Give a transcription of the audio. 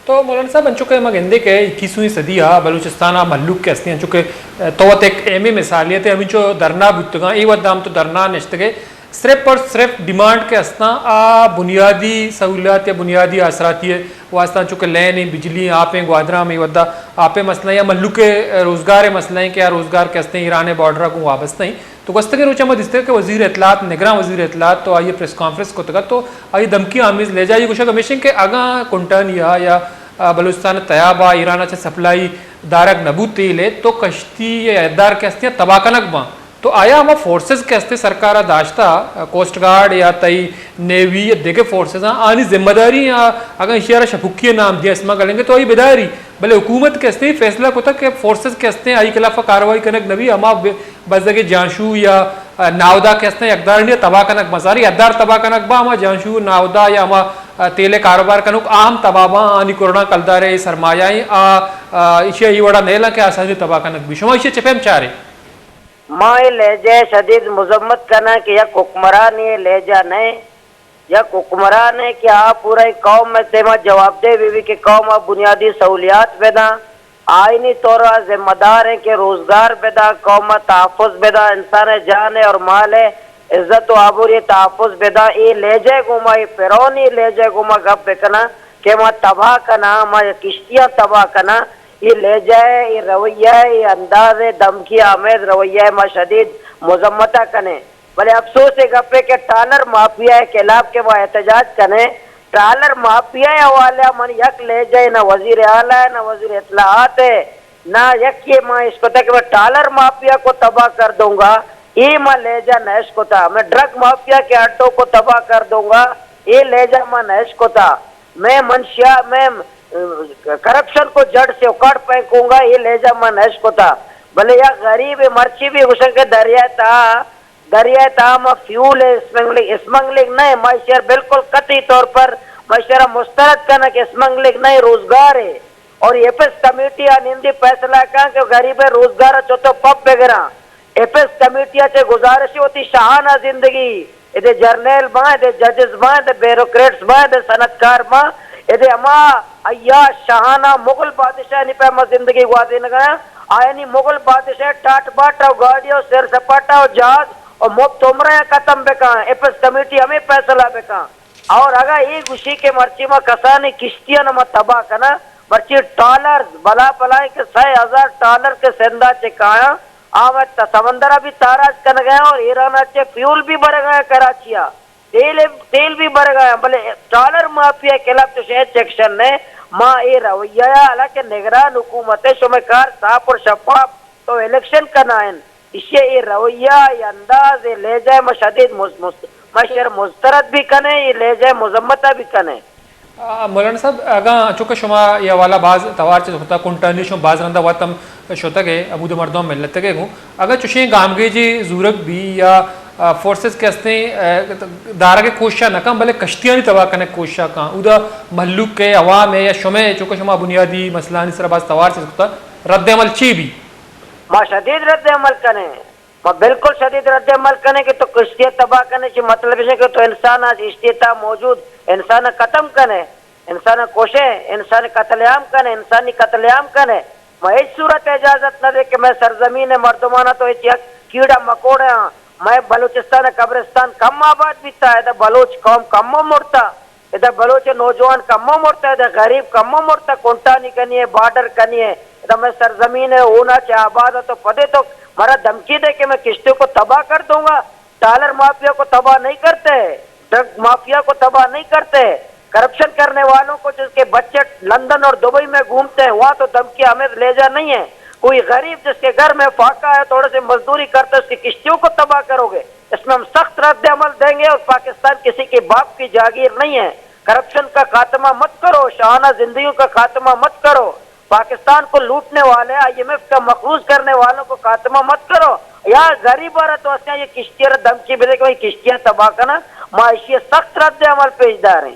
تو مولانا صاحب، انچو کہ ما گندے کہ اکیسویں صدی ء بلوچستان ء مھلوک کہ ہستیں، انچو کہ، ء، تو وت ایک اہمیں مثالے تے، ہمینچو دھرنا بوتگاں، اے وھد ء ہم تو دھرنا نشتگے، صرف اور صرف ڈیمانڈ کہ ہستاں آ بنیادی سہولیات یا بنیادی آسراتی ء واسطہ، انچو کہ لین ایں، بجلی ایں، آپ ایں، گوادر ء ہم اے وھد ء آپ ء مسئلہ ایں یا مھلوک ء روزگار ء مسئلہ ایں کہ آ روزگار کہ ہستیں ایران ء بارڈر ء گوں وابستہ ایں۔ تو گوستگیں روچ ء ما دیستگ کہ وزیر اطلاعات، نگراں وزیر اطلاعات تو آئی ء پریس کانفرنس کتگ ات، تو آئی ء دھمکی آمیز لہجہ ء گوشگ ہمیش انت کہ اگاں کنٹانی ء یا، آ، بلوچستان ء تیاب ء ایران ء چہ سپلائی دارگ نہ بوت تیل ء، تو کشتی ء یدار کہ ہستیں تباہ کنگ باں۔ تو آیا ہما فورسز کہ ہستیں سرکار ء داشتہ، آ، کوسٹ گارڈ یا تئی نیوی یا دگہ فورسز آں، آنی ذمہ داری آ، اگاں ایشی ء را شپکی ء نام دیا اسمگلنگ ء تو آئی بداری، بلے حکومت کہ ہستیں فیصلہ کتگ کہ فورسز کہ ہستیں آئی خلاف ء کاروائی کنگ نہ بی، ہما بزگ ء جانشو یا، آ، ناودا کہ ہستیں یکدار نی تباہ کنگ باں، ساری یکدار تباہ کنگ باں، ہما جانشو ناودا یا ہما، آ، تیل ء کاروبار کنوک آ ہم تباہ باں، آنی کرڑاں کلدار ء سرمایہ ایں، آ، آ، ایشی ء اے وڑا نیلاں کہ آسانی تباہ کنگ بی۔ شما ایشی ء چہ پیم چارے؟ ما اے لہجہ ء شدید مذمت کناں کہ یک حکمرانے اے لہجہ نہ ایں، یک حکمرانے کہ آ پورا قوم ء دیما جوابدہ بہ بی کہ قوم ء بنیادی سہولیات بداں، آئینی طور ء ذمہ دار ایں کہ روزگار بداں، قوم ء تحفظ بداں، انسان ء جان ء اور مال ء عزت و آبروی ء تحفظ بداں۔ اے لہجہ ء گوما، اے فرعونی لہجہ ء گوما گپ بکناں کہ ما تباہ کناں، ما کشتیاں تباہ کناں، اے لہجہ ء، اے رویہ ء، اے انداز ء دھمکی آمیز رویہ ء ما شدید مذمت ء کنیں۔ بلے افسوس ء گپے کہ ٹرالر مافیا ء خلاف کہ ما احتجاج کنیں، ٹرالر مافیا ء حوالہ ء من یک لہجہ ء نہ وزیر اعلی ء نہ وزیر اطلاعات ء نہ یکے ما اشکتہ کہ ما ٹرالر مافیا کو تباہ کر دوں گا، اے ما لہجہ نہ اشکتہ۔ میں ڈرگ مافیا کے اڈوں کو تباہ کر دوں گا، اے لہجہ ما نہ اشکتہ۔ میں منشیا، میں، ا، کرپشن کو جڑ سے اکھاڑ پھینکوں گا، اے لہجہ ما نہ اشکتہ۔ بلے یک غریب مرچی بھی گوشن کہ دریا تا، دریا تا ما فیول اسمگلنگ، اسمگلنگ نہ، ما ایشی ء بالکل قطعی طور پر ما ایشی ء را مسترد کناں کہ اسمگلنگ نہ، روزگار ہے۔ اور ایپس کمیٹی آ نندی فیصلہ کن کہ غریب روزگار چتو پپ بگراں۔ ایپس کمیٹی ء چہ گزارش وتی شاہانہ زندگی، ادے جرنیل باں، ادے ججز باں، ادے بیوروکریٹس باں، ادے صنعتکار باں، ادے ہما عیاش شاہانہ مغل بادشاہانی پیما زندگی گوازینگا، آیانی مغل بادشاہ ٹاٹ باٹ و گاڑی و سیر سپاٹا و جہاز و مفت عمرہ ختم بکن۔ ایپس کمیٹی ہمیں فیصلہ بکن۔ اور اگاں اے گوشی کہ مرچی ما کسانیں کشتیاں ما تباہ کناں، مرچی ٹالر بلا بلائیں کہ سئے ہزار ٹالر کہ سندھ ء چہ کایاں، آ وت سمندر ء بھی تاراج کنگ ء اور ایران ء چہ فیول بھی برگ ء کراچی ء، تیل، تیل بھی برگ ء، بلے ٹالر مافیا ء خلاف تو ہچ ایکشن نہ۔ ما اے رویہ ء حالانکہ نگران حکومت ء شمئے کار صاف اور شفاف تو الیکشن کنائین، ایشی ء اے رویہ، اے انداز، اے لہجہ ء ما شدید مز-، مز-، ما ایشی ء را مسترد بھی کنیں، اے لہجہ ء مذمت ء بھی کنیں۔ آ، مولانا صاحب، اگاں چونکہ شما اے حوالہ باز توار چیز ہوتا کنٹانی شما باز رندا وت ہم شتگ ئے، ہمود مردم ملتگ ئے گوں، اگاں چوشیں گامگیجے زورگ بی یا، آ، فورسز کہ ہستیں، آ، دارگ ء کوشش نہ کن، بلے کشتیانی تباہ کنگ کوشش کن، اودا مہلوک ء عوام ء یا شمئے چونکہ شما بنیادی مسئلہانی سرا باز توار چیز ہوتا، رد عمل چی بی؟ ما شدید رد عمل کنیں۔ ما بالکل شدید رد عمل کنیں کہ تو کشتی ء تباہ کنیں، چی مطلب اش کہ تو انسان ء اشتی تا موجود انسان ء ختم کنیں، انسان ء کوشیں، انسان قتل عام کنیں، انسانی قتل عام کنیں۔ ما ہچ صورت ء اجازت نہ دے کہ میں سرزمین ء مردماناں تو ہچ یک کیڑا مکوڑے ہاں۔ میں بلوچستان ء قبرستان کم آباد بیتا، ادا بلوچ قوم کم مرتا۔ ادا بلوچ نوجوان کمو مرتا، ادا غریب کمو مرتا، کنٹانی کنی ہے، بارڈر کنی ہے۔ ادا میں سرزمین ہے، اونا چہ آباد ہے، تو پدے تو مارا دھمکی دے کہ میں کشتیوں کو تباہ کر دوں گا۔ ٹالر مافیا کو تباہ نہیں کرتے، ڈرگ مافیا کو تباہ نہیں کرتے، کرپشن کرنے والوں کو، جس کے بچے لندن اور دبئی میں گھومتے ہیں، وہاں تو دھمکی ہمیں لے جا نہیں ہے۔ کوئی غریب جس کے گھر میں فاقہ ہے، تھوڑے سے مزدوری کرتا ہے، اس کی کشتیوں کو تباہ کرو گے؟ اس میں ہم سخت رد عمل دیں گے اور پاکستان کسی کے باپ کی جاگیر نہیں ہے۔ کرپشن کا خاتمہ مت کرو، شاہانہ زندگیوں کا خاتمہ مت کرو۔ پاکستان کو لوٹنے والے، آئی ایم ایف کا مقروض کرنے والوں کو خاتمہ مت کرو۔ یا غریب عورت واسطے یہ کشتی را دھمکی بدے کہ بھائی کشتیاں تباہ کرنا، ما ایشی سخت رد عمل پیش داریں۔